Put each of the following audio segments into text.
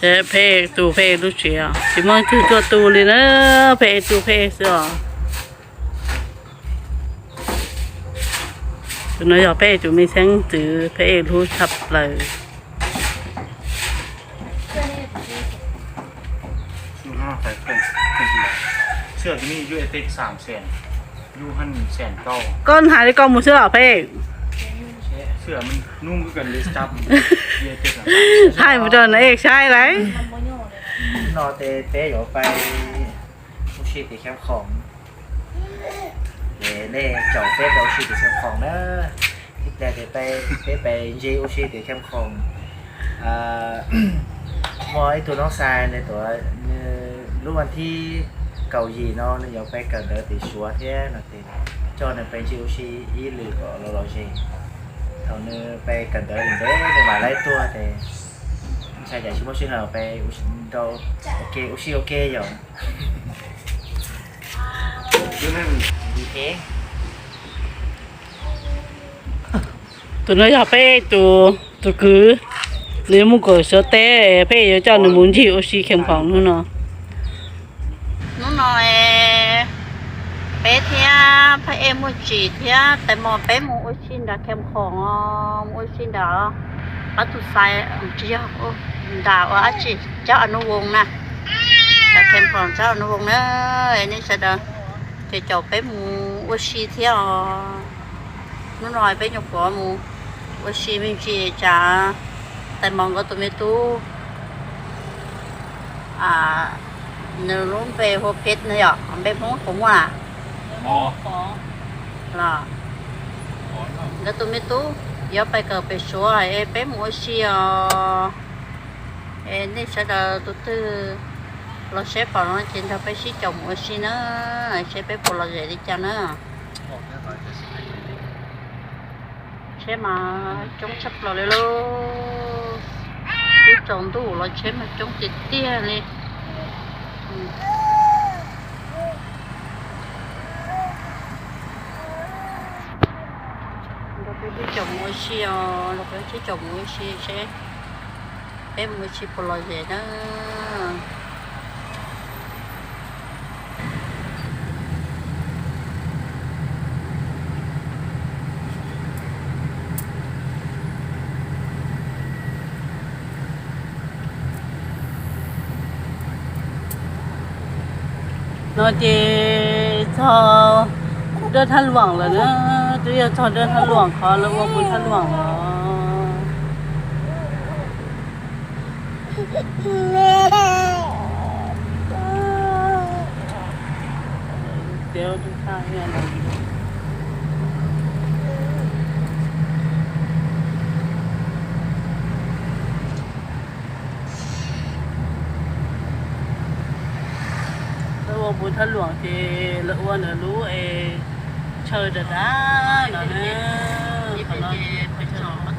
Peb tu peb lub tsev os, tsis muaj ib tug tuaj tu li na, peb tu peb xwb os. Tus no yog peb tus me xeeb ntxwv peb hlub tshaj plaws. Koj hais li koj mus xwb los peb hais mus rau nej saib lauj. Hnub no ces peb yuav pais ua si tim Kham Khoom. Ces nej caum peb pais ua si tim Kham Khoom na. Ib pliag ces peb pais ntsis ua si tim Kham Khoom. Muaj ib tug noob xais nws tuaj, nws lub vas thib kaum yim no nws yuav pais kawm ntawv tim Suav thiab no ces coj nws pais ntsis ua si ib lwm kom los lom zem. Thaum nws pais kawm ntawv ntev ntev nws mam li tuaj ces ntshai cas tsis muaj sij hawm pais nrog ua ke ua si ua ke yom. Tus no yog peb tus, tus kwv, nws yuav mus kawm Suav teb, peb yuav coj nws mus ncig ua si Kham Khoom hnub no. Hnub no peb thiab Phaj Ej, Muaj Tsim thiab Tais Mos peb mus ua si nram Kham Khoom, mus ua si nram qab tus xais, tsis yog, nram ua dab tsi, Tsab As Nus Voos na, nram Kham Khoom Tsab As Nus Voos na. Nej sawv daws ces caum peb mus ua si thiab os. Hnub no peb nyuam qhuav mus ua si me ntsis tsam Tais Mos nkawd tus me tub, nws lub npe hu Pej no yom, npe Hmoob puas muaj na? Los nkawd tus me tub yuav pais kawm pem Suav es peb mus ua si os. Es nej sawv daws tus twg los saib pom no ces nrog peb sib caum mus ua si na, seb peb puas lom zem li cas na. Tsheb mas coob tshaj plaws li lauj. Twb tsaus ntuj los tsheb mas coob tiag tiag li. Nrog peb sib caum mus ua si os, nrog peb sib caum mus ua si seb peb mus ua si puas lom zem na. No ces txog Dawj Thaj Luam lawm na, twb yog txog Dawj Thaj Luam qhov lawv ua Pus Thaj Luam los. Lawv ua Pus Thaj Luam ces lawv ua ntawm lub es chaw dav dav no na. Qhov no Pus Thaj Luam os.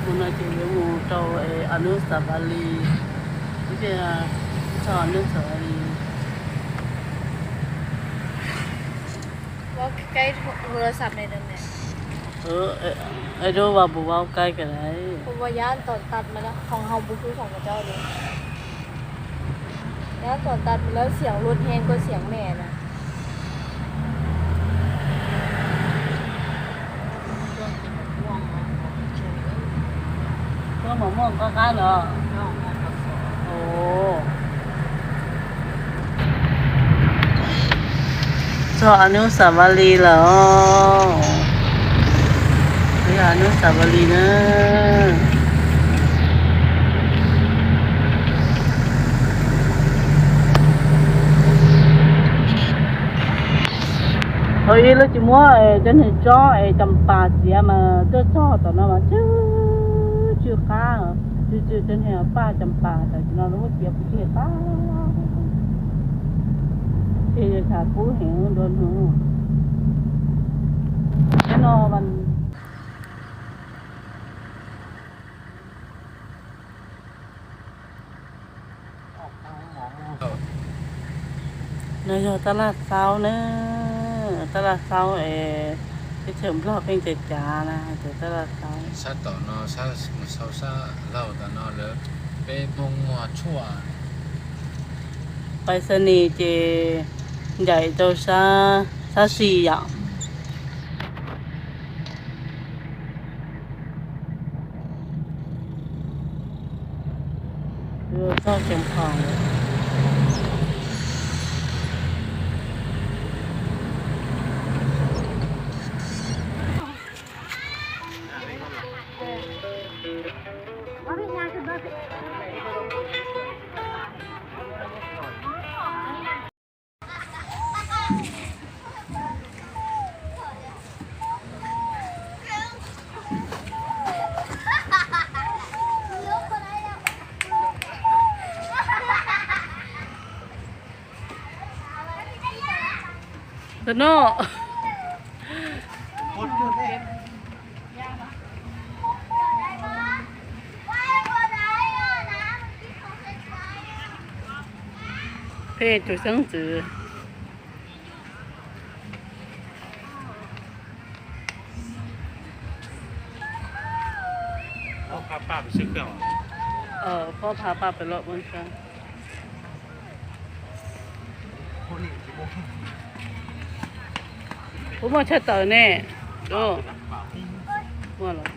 Mus no ces yuav mus rau Anusavali, txog Anusavali. Ua kaib hu laj xam ne. Ê, đố bà bố báo cay cái đấy. Ua yab tom tas mas da, hoo hoo bus kub khoom mas da. Yab tom tas mas lawv xiam luag heev koj xiam mem na. Koj mas muaj qab qab no. Txog Anusavali lawm os. Anusavali na. Thaum ub lawv tsis muab cov niag tsob es cas pas txiav mas tuaj txog tom no mas tsw, tsw qab, tsw tsw cov niag paj cas pas tam sim no lawv muab txiav puv tiag qab. Ces yog tshav kub heev nrua hnub. Cov no mas No yog tab laj xaub na, tab laj xaub es teb chaws Nplog pheej cav cav na, hais tias tab laj xaub. Sab tom no, sab, sab laug tom no lawv, peb Hmoob muag tshuaj. Pais xa nis ces ncaim rau sab, sab xis yom. Txog Ceeb Khoom. Ntawm no. Peb tus xeeb ntxwv. Pob pha paj pem los ua ntawd. Puas muaj tshaj tawm ne? Muaj los.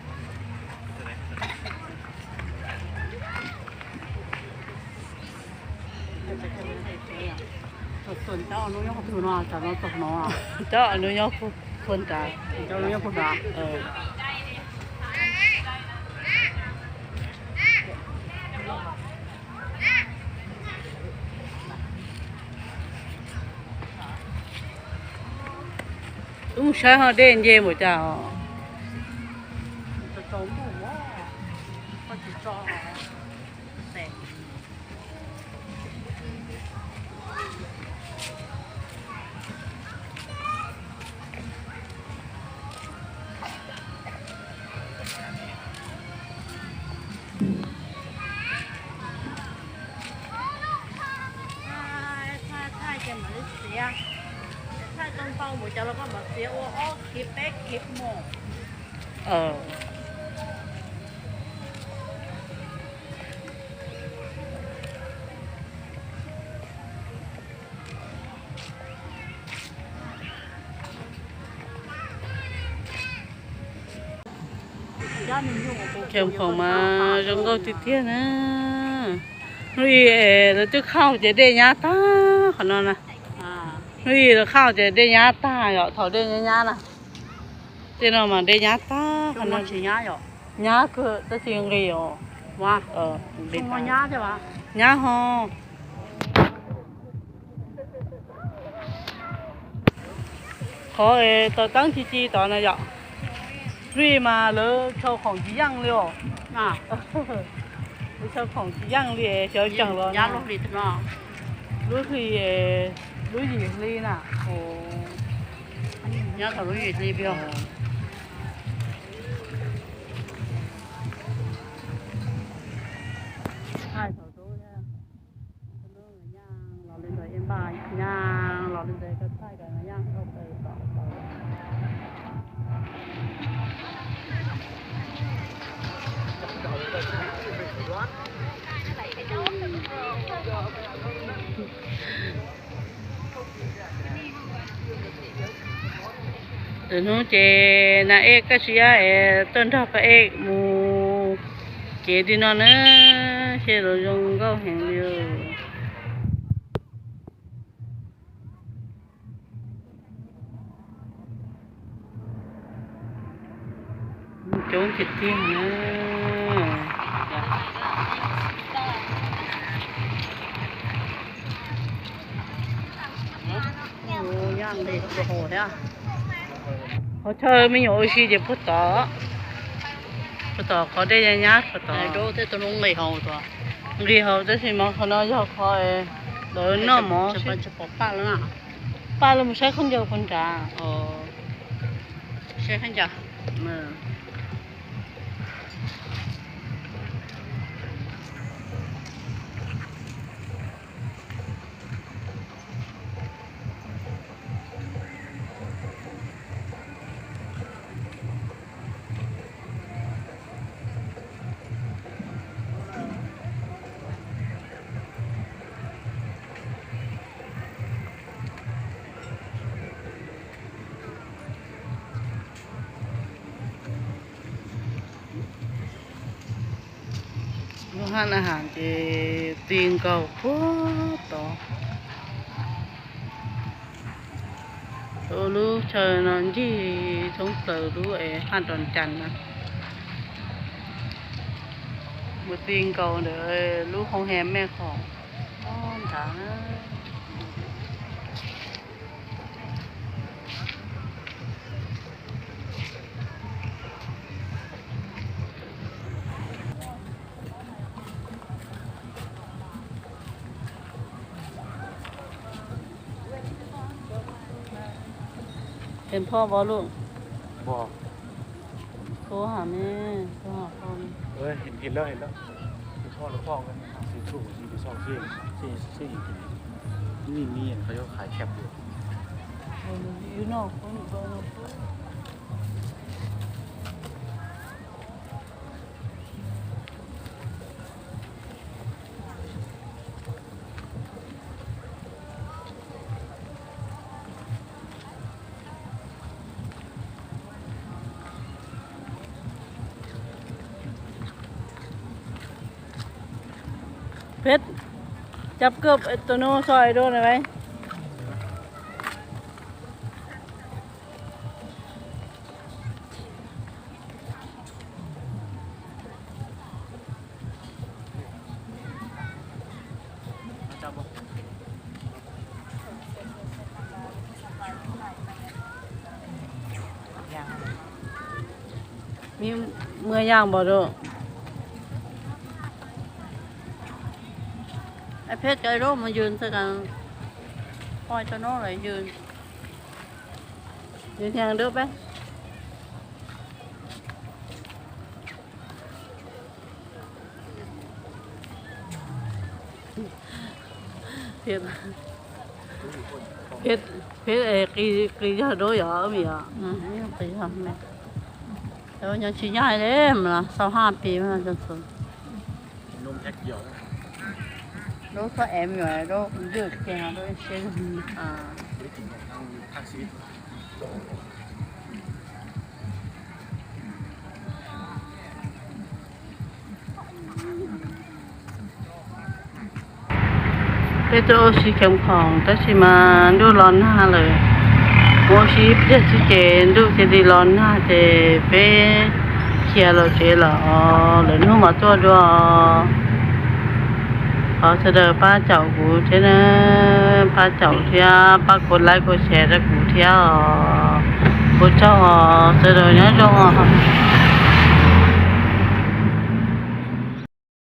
Cov no nyob puag nrad. Wb mus saib ho dej nce npaum cas os. Thaij tau ntau npaum cas los koj mam txiav ua ob khiv peb khiv mus. Ceeb Khoom mas zoo nkauj tiag tiag na. Hnub ib lawv twb khauj ces dej nyab tag qhov no na. Hnub ib lawv khauj ces dej nyab tag yom, thaum dej nyab nyab na. Tej no mas dej nyab tag qhov no. Nyab kawg tab sis nqis os. Nyab ho. Qhov es tau teeb ci ci tod na yom. Hnub ib mas lawv tshau khoom tsis yeej li os. Lawv tshau khoom tsis yeej li xyov tseem los na. Lub hli, lub yim hli na. Nyob thaum lub yim hli pio. Los li ntawd, los li ntawd koj thaij kom yaj ntau pes tom. Lwm hnub ces nas ej kaj siab es tuaj nrog pab ej mus kev li no na, seb lawv zoo nkauj heev li. Coob tiag tiag na. Qhov chaw me nyuam ua si ces puag tod, puag tom qhov dej nyab nyab puag tod. Nqis haus tab sis mas qhov no yog qhov lawv noj mov. Paj los mus saib khaub ncaws puag nrad. Saib khaub ncaws. Lub haj na has ces ti nkaus puag tod. Lub chaw no ncig thoob plaws lub es haj rov cas na. Mus ti nkaus ntawm lub hoo he mej qhov ntawd. Tes phoj vov lum. Kub ham ne, kub ham phoj. Peb, cab kawm tus no so ai dua na vais. Mib muaj yaaj npaum lug. Peb cov lub mus yws ntxawg, poj cov no los yws, yws hniag dub peb. Peb, peb qis yog dub yom, qis yog me, nyob tsis yog li mas xaus haj pis mas. Dub txhob em, dub ywj kiag, dub siab. Peb tuaj ua si khoom khoom tab sis mas ntuj los nag lawm. Ua si ib pliag xwb ces ntuj cia li los nag ces peb khiav los tsev lawm, lwm hnub mam tuaj dua. Thov sawv daws pab caum kuv thiab na, pab caum thiab pab kuv like kuv share rau kuv thiab os. Ua tsaug os, sawv daws nyob zoo os.